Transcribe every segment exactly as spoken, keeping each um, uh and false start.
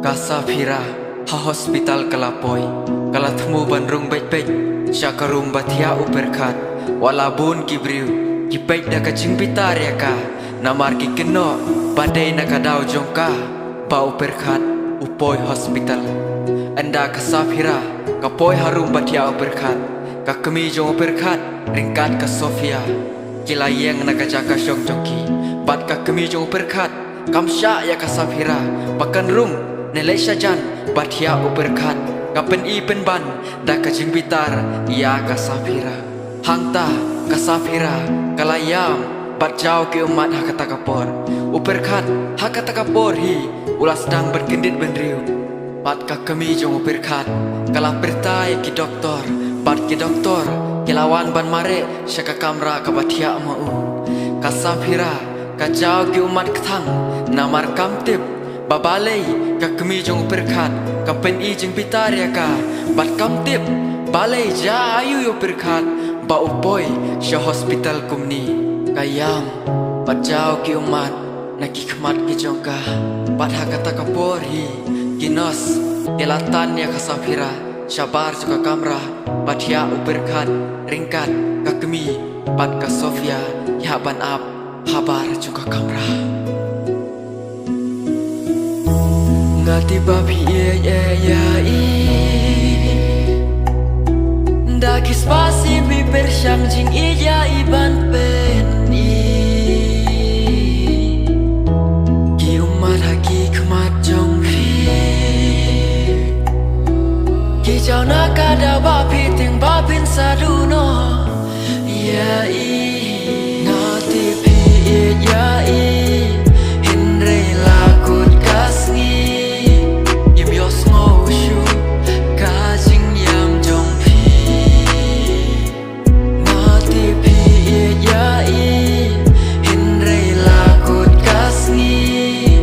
Ka Saphira ha hospital ka la poi, ka la thmu ban rung beit beit sha ka room ba thiah u Pyrkhat. Wat la bun ki briew ki peit da ka jingbitar ïa ka, namar ki kynnoh ba dei na ka daw jong ka ba u Pyrkhat u poi hospital. Ynda ka Saphira ka poi ha room ba thiah u Pyrkhat, ka kmie jong u Pyrkhat ryngkat ka Sofia ki la ïeng na ka jaka shong jong ki. Bad ka kmie jong u Pyrkhat kam shah ïa ka Saphira ba kan rung ne leit sha jan ba thiah u Pyrkhat, ka pyni pynban da ka jingbitar ïa ka Saphira. Hangta ka Saphira ka la ïam bad jaw ki ummat ha kata ka por. U Pyrkhat ha kata ka por hi u la sdang ban kyndit bynriew. Bad ka kmie jong u Pyrkhat ka la pyrta ïa ki doktor, bad ki doktor ki la wan ban mareh sha ka kamra kaba thiah ma u. Ka Saphira ka jaw ki ummat kthang, namar kam tip ba balei ka kmie jong u Pyrkhat ka pyni jingbitar ïa ka, bad kam tip balei jia aïu ïa u Pyrkhat ba u poi sha hospital kumne. Ka ïam bad jaw ki ummat na ki khmat ki jong ka. Bad ha kata ka por hi ki nurse ki la tan ïa ka Saphira shabar jong ka kamra ba thiah u Pyrkhat ryngkat ka kmie bad ka Sofia ki hap ban ap habar jong ka kamra. Nga tip ba phi ïeit ïa i. Da ki spah sien phi pyrshang jingïeit ïa i ban pyni. Ki ummat ha ki khmat jong phi ki jaw na ka daw ba phi tieng ba phin sa duh noh ïa i. Nga tip phi ïeit ïa i, hynrei la kut ka sngi im ïohsngew shuh ka jingïam jong phi. Nga tip phi ïeit ïa i, hynrei la kut ka sngi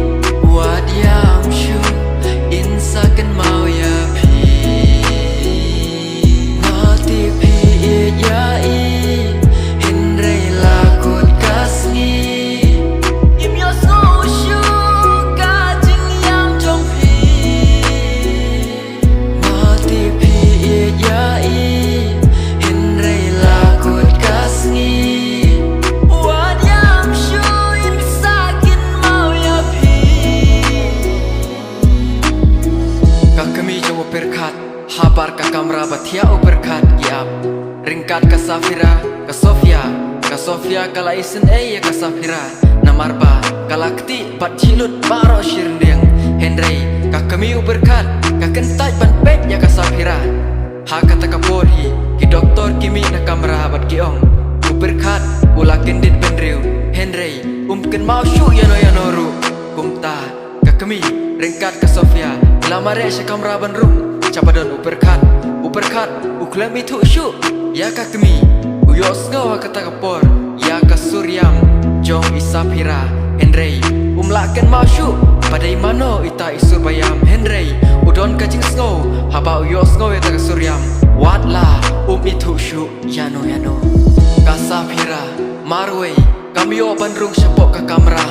wat ïam shuh, in sa kynmaw ïa phi. Nga tip phi ïeit ïa i, hynrei la kut ka sngi im ïohsngew shuh ka jingïam jong phi. Nga tip phi ïeit ïa i, hynrei la kut ka sngi wat ïam shuh, in sa kynmaw ïa phi. Ka kmie jong u Pyrkhat habar ka kamra ba thiah u Pyrkhat ki ap ryngkat ka Saphira, ka Sofia. Ka Sofia ka la isynei ïa ka Saphira namar ba ka la ktieh bad jhieh lut baroh shi ryndiang. Hynrei ka kmie u Pyrkhat ka kyntait ban peit ïa ka Saphira. Ha kata ka por hi ki doktor ki mih na kamra bad ki ong, u Pyrkhat u la kyndit bynriew, hynrei um kynmaw shuh ïano ïano ruh. Kumta ka kmie ryngkat ka Sofia ki la mareh sha kamra ban rung sha ba don u Pyrkhat. U Pyrkhat u khlem ithuh shuh ïa ka kmie. U ïohsngew ha kata ka por ïa ka sur ïam jong i Saphira, hynrei um lah kynmaw shuh ba dei mano ita i sur ba ïam. Hynrei u don ka jingsngew haba u ïohsngew ïa kata ka sur ïam, wat la um ithuh shuh ïano ïano. Ka Saphira marwei kam ïoh ban rung shapoh ka kamra.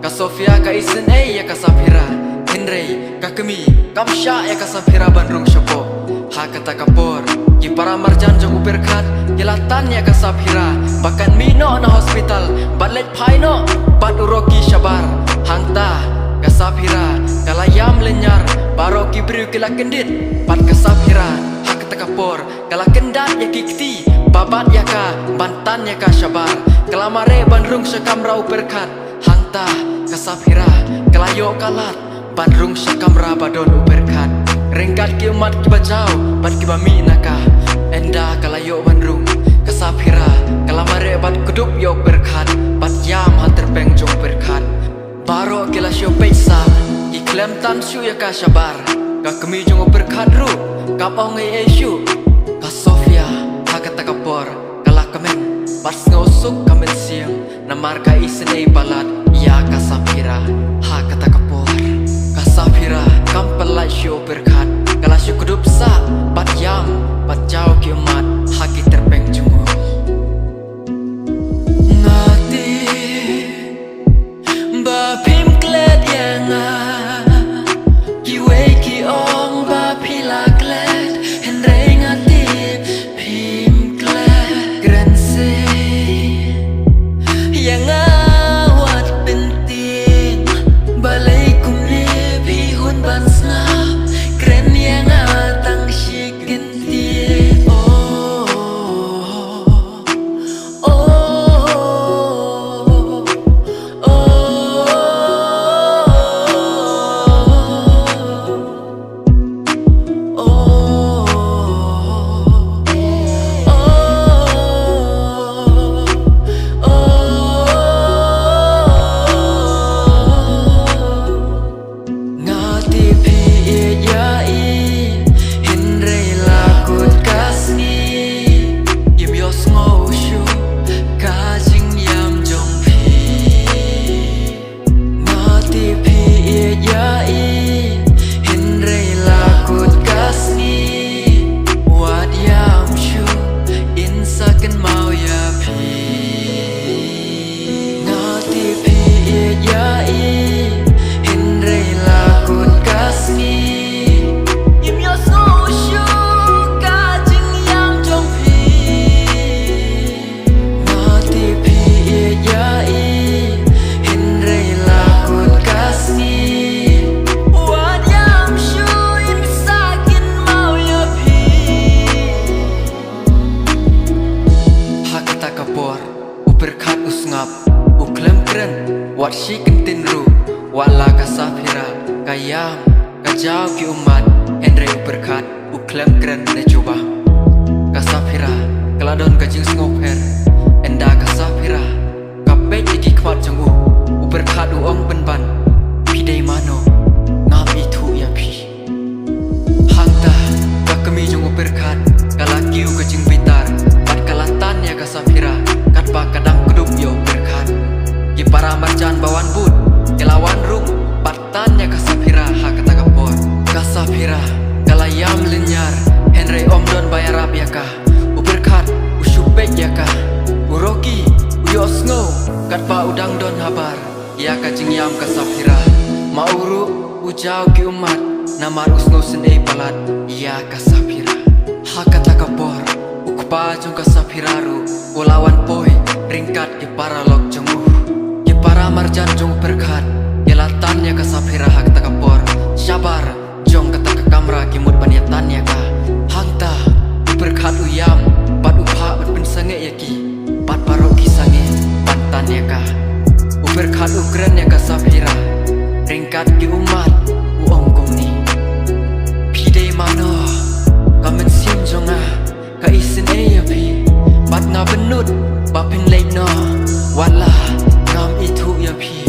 Ka Sofia ka isynei ïa ka Saphira, hynrei ka kmie kam shah ïa ka Saphira ban rung shapoh. Ha kata ka por ki para marjan jong u Pyrkhat ki la tan ïa ka Saphira ba kan mih noh na hospital bad leit phai noh bad u Rocky shabar. Hangta ka Saphira ka la ïam lynñiar, baroh ki briew ki la kyndit bad ka Saphira. Ha kata ka por ka la kyndat ïa ki kti ba bat ïa ka ban tan ïa ka shabar. Ka la mareh ban rung sha kamra u Pyrkhat. Hangta ka Saphira ka la ïoh ka lad ban rung sha kamra ba don u Pyrkhat ryngkat ki ummat kiba jaw bad kiba mih na ka. Ynda ka la ïoh ban rung, ka Saphira ka la mareh bad kdup ïa u Pyrkhat bad ïam ha tyrpeng jong u Pyrkhat. Baroh ki la shu peit sah, ki khlem tan shuh ïa ka shabar. Ka kmie jong u Pyrkhat ruh kam ong ei ei shuh. Ka Sofia ha kata ka por ka la kmen bad sngewsuk ka mynsiem namar ka isynei ba lad ïa ka Saphira. Ha kata ka por ka Saphira kam pyllait shuh u Pyrkhat, ka la shu kdup sah bad ïam bad jaw ki ummat ha ki tyrpeng jong u. Nga tip ba phim klet ïa nga, ki Saphira ka ïam, ka jaw ki ummat, hynrei u Pyrkhat u khlem kren ne jubab. Ka Saphira ka la don ka jingsngewpher, ynda ka Saphira ka peit ïa ki khmat jong u, u Pyrkhat u ong pynban, phi dei mano, ngam ithuh ïa phi. Hangta ka kmie jong u Pyrkhat ka la kiew ka jingbitar, bad ka la tan ïa ka Saphira katba ka dang kdup ïa u Pyrkhat. Ki para marjan ba wan bud ki la wan rung bad tan ïa ka Saphira ha kata ka por. Ka Saphira ka la ïam lynñiar, hynrei ym don ba ïarap ïa ka. U Pyrkhat u shu peit ïa ka. U Rocky u ïohsngew katba u dang don habar ïa ka jingïam ka Saphira. Ma u ruh u jaw ki ummat namar u sngewsynei palat ïa ka Saphira. Ha kata ka por u kpa jong ka Saphira ruh u la wan poi ryngkat ki paralok jong u. Ki para marjan jong u Pyrkhat ki la tan ïa ka Saphira ha kata ka por. Shabar jong kata ka kamra ki mut ban ïa tan ïa ka. Hangta u Pyrkhat u ïam bad u phah ban pynsangeh ïa ki, bad baroh ki sangeh ban tan ïa ka. U Pyrkhat u kren ïa ka Saphira ryngkat ki ummat, u ong kumne, phi dei mano, ka mynsiem jong nga ka isynei ïa phi, bad nga bynnud ba phin leit noh, wat la ngam ithuh ïa phi.